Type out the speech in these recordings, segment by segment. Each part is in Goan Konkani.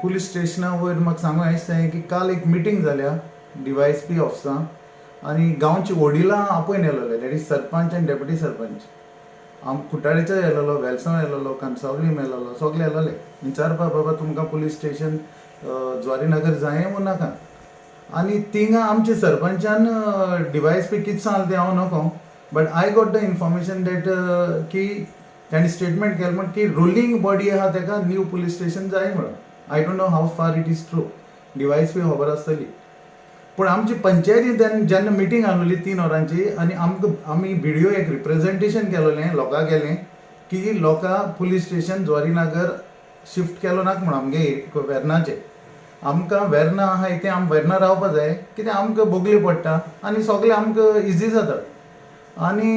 पुलीस स्टेशना वयर म्हाका सांगूं दिसता की काल एक मिटींग जाल्या डीवायएसपी ऑफिसां आनी गांवची वडिलां आपोवन येयलोले, that is sarpanch आनी डेप्युटी सरपंच. आम कुट्टाळेचो येयलोलो, वेलसांव येयलोलो, कन्सावलीम येयलोलो, सगळे येयलोले विचारपा, बाबा, तुमकां पुलीस स्टेशन जुवारीनगर जाय वो नाका? आनी थिंगा आमचे सरपंचान डीवायएसपी कितें सांगलें तें हांव नको, but I got the information that की ताणें स्टेटमेंट केलें म्हण की रुलींग बॉडी आहा तेका न्यू पुलीस स्टेशन जाय म्हणून. I don't know how far it is true, DYSP खबर आसतली. पूण आमची पंचायती जेन्ना मिटींग आहलोली 3 वरांची आनी आमकां आमी बीडीओ एक रिप्रेझेंटेशन केलोलें लोकां गेलें की लोकां पुलीस स्टेशन जुवारीनगर शिफ्ट केलो नाका म्हण. आमगे वेर्नाचे, आमकां वेर्ना आहाय तें आम वेर्ना रावपा जाय, कित्याक आमकां बोगले पडटा आनी सगळें आमकां इजी जाता. आनी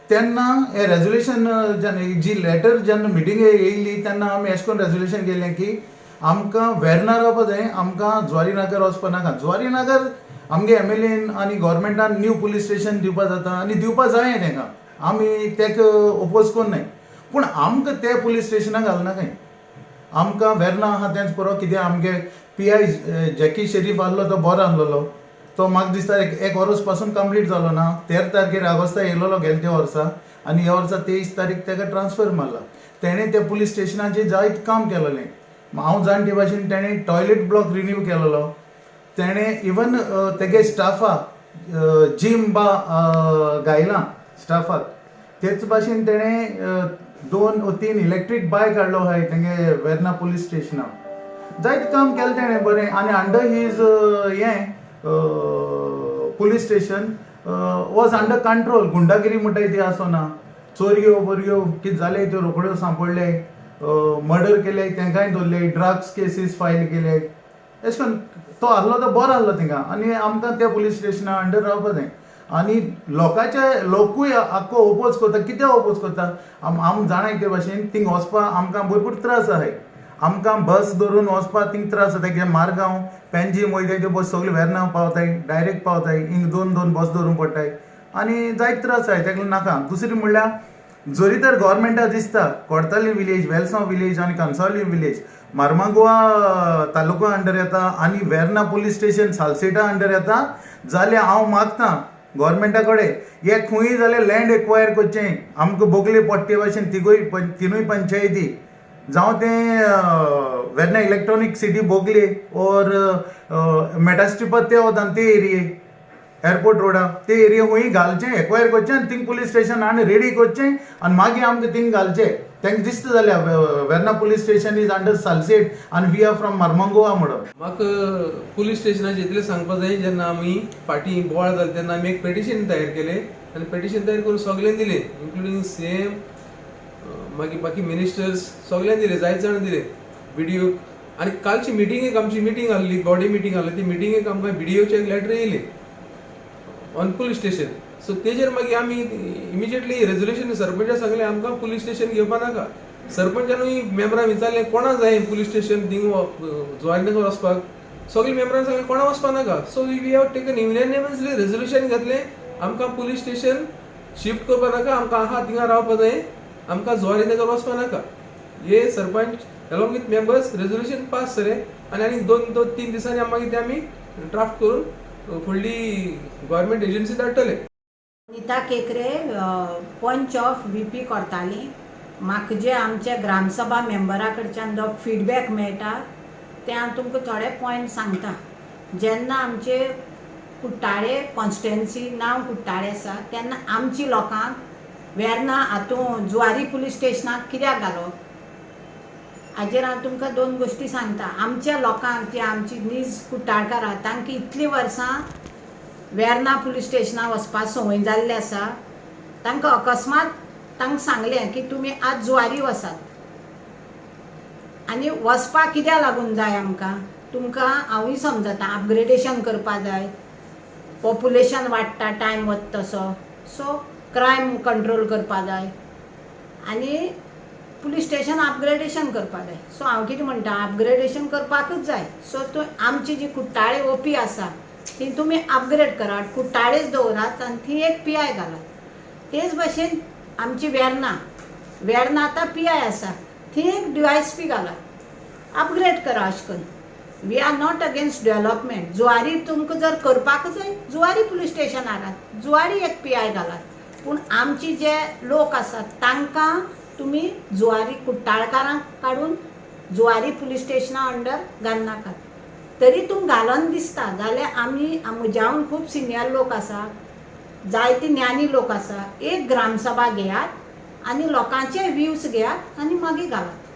तेन्ना हें रेजोल्युशन जेन्ना, जी लेटर जेन्ना मिटिंगे येयली, तेन्ना आमी अशें करून रेजोल्युशन केलें की आमकां वेर्ना रावपा जाय, आमकां जुवारीनगर वचपा नाका. जुवारीनगर आमगे एमएलएन आनी गोवोरमेंटान न्यू पुलीस स्टेशन दिवपा जाता आनी दिवपा जाय तांकां, आमी ताका ओपोज कोन्नाय, पूण आमकां ते पुलीस स्टेशनाक घालनाकाय. आमकां वेर्ना आहा तेंच पुरो, कित्याक आमगे पीआय जॅकी शेरीफ आहलो तो बरो आहलोलो. तो म्हाका दिसता एक वर्स पासून कंप्लीट जालो ना. 13 तारखेर ऑगस्टा येयलोलो गेले त्या वर्सा आनी ह्या वर्सा 23 तारीख ताका ट्रान्सफर मारला. तेणें त्या पुलीस स्टेशनाचेर जायत काम केलोलें. हांव जाण ते भाशेन तेणें टॉयलेट ब्लॉक रिन्यू केलोलो. तेणें इवन तेगे स्टाफा जीम बा घायलां स्टाफाक. तेच भाशेन तेणें दोन ओ तीन इलेक्ट्रीक बायक हाडलो आहाय तेंगे वेर्ना पुलीस स्टेशनाक. जायत काम केलें तेणें बरें आनी अंडर his हें police station was under control. गुंडागिरी म्हणटाय ती आसना, चोरयो बोरयो कितें जाले त्यो रोखड्यो सांपडले, मर्डर केले तेंकांय धरले, ड्रग्स केसीस फायल केले. अशें करून तो आहलो तो बरो आहलो थिंगा आनी आमकां त्या पुलीस स्टेशना अंडर रावपा जाय. आनी लोकांचे लोकूय आख्खो ओपोज करता. कित्याक ओपोज करता? आम जाणा ते भाशेन थिंग वचपाक आमकां भरपूर त्रास आहाय. आमकां बस धरून वचपाक थिंग त्रास जाता, कित्याक मारगांव, पेंजीम वयताय त्यो बस सगळ्यो वेर्ना पावताय, डायरेक्ट पावताय. हिंग दोन दोन बस धरूंक पडटाय आनी जायत त्रास आहाय, तेका लागून नाका. दुसरी म्हणल्यार जरी तर गोवोरमेंटाक दिसता कोडताली विलेज, वेलसांव विलेज आनी कन्सावली विलेज मार्मागोवा तालुका अंडर येता आनी वेर्ना पुलीस स्टेशन सालसेटा अंडर येता जाल्यार हांव मागता गोवोरमेंटा कडेन, हे खंयूय जाल्यार लँड एक्वायर करचें. आमकां बोगले पडटे भाशेन तिगूय तिनूय पंचायती, जावं तें वेर्ना इलेक्ट्रॉनीक सिटी बोगले ओर मेटास्ट्रिपार ते वता ते एरिये, एअरपोर्ट रोडा ते एरिया खंय घालचें, एक्वायर करचें आनी थिंग पुलीस स्टेशन आनी रेडी करचें आनी मागीर आमकां थिंग घालचें. तांकां दिसता जाल्यार Verna police station is under Salcete आनी we are from Marmagoa म्हणून. म्हाका पुलीस स्टेशनाचेर इतलें सांगपा जाय, जेन्ना आमी फाटीं बोवाळ जालें तेन्ना आमी एक पेटिशन तयार केलें आनी पेटिशन तयार करून सगल्यांक दिलें, इन्क्लुडींग सीएम, मागीर बाकी मिनिस्टर्स, सगल्यांक दिलें, जायते जाणां दिलें, बीडीओ. आनी कालची मिटिंगेक, आमची मिटींग आहली, बॉडी मिटींग आहली, ती मिटिंगेक आमकां बीडीओचे एक लेटर येयलें ऑन पुलीस स्टेशन. सो तेजेर मागीर आमी इमिजिएटली रेजोल्युशन सरपंचा सांगलें, आमकां पुलीस स्टेशन घेवपा नाका. सरपंचानूय मेंबरां विचारलें, कोणा जाय पुलीस स्टेशन थिंग जुवारीनगर वचपाक? सगळे मेंबरान सांगलें, कोणा वचपा नाका. So we have taken unanimously resolution घेतलें, आमकां पुलीस स्टेशन शिफ्ट करपा नाका, आमकां आहा थिंगा रावपा जाय, आमकां जुवारीनगर वचपा नाका. हे sarpanch along with members resolution pass जालें आनी आनी दोन दोन तीन दिसांनी मागीर ते आमी ड्राफ्ट करून फुडली गव्हर्मेंट एजन्सी धाडटले. नीता केकरे, पंच ऑफ व्हीपी कोरताली. म्हाका जे आमच्या ग्रामसभा मेंबरा कडच्यान जो फिडबॅक मेळटा ते हांव तुमकां थोडे पॉयंट सांगता. जेन्ना आमचे कुट्टाळे कॉन्स्टिट्युएन्सी नांव कुट्टाळे आसा, तेन्ना आमची लोकांक वेर्ना हातूं जुवारी पुलीस स्टेशनाक कित्याक घालो, हाजेर हांव तुमकां दोन गोश्टी सांगता. आमच्या लोकांक, जी आमची नीज कुट्टाळकारां, तांकां इतलीं वर्सां वेर्ना पुलीस स्टेशनाक वचपा संवय जाल्ली आसा. तांकां अकस्मात तांकां सांगलें की तुमी आज जुवारी वचात. आनी वचपाक कित्याक लागून जाय आमकां? तुमकां हांवूय समजता, अपग्रेडेशन करपा जाय, पॉप्युलेशन वाडटा, टायम वता तसो, सो क्रायम कंट्रोल करपा जाय आनी पुलीस स्टेशन अपग्रेडेशन करपा जाय. सो हांव कितें म्हणटा, अपग्रेडेशन करपाकूच जाय. सो तूं आमची जी कुट्टाळे ओपी आसा ती तुमी अपग्रेड करात, कुट्टाळेच दवरात आनी थंय एक पीआय घालात. तेच भाशेन आमची वेर्ना, वेर्ना आतां पीआय आसा, थंय एक डीवायएसपी घालात. अपग्रेड करा अशें करून. We are not against development. Zuari तुमकां जर करपाक जाय, जुवारी पुलीस स्टेशनार घालात, जुवारी एक पी I घालात, पूण आमची जे लोक आसात तांकां तुमी जुवारी कुट्टाळकारांक काडून जुवारी पुलीस स्टेशना अंडर घालनाकात. तरी तुम घालन दिसता जाल्यार आमी, म्हज्याहून खूब सिनियर लोक आसा, जायते ज्ञानी लोक आसा, एक ग्रामसभा घेयात आनी लोकांचे व्यूज घेयात आनी मागीर घालात.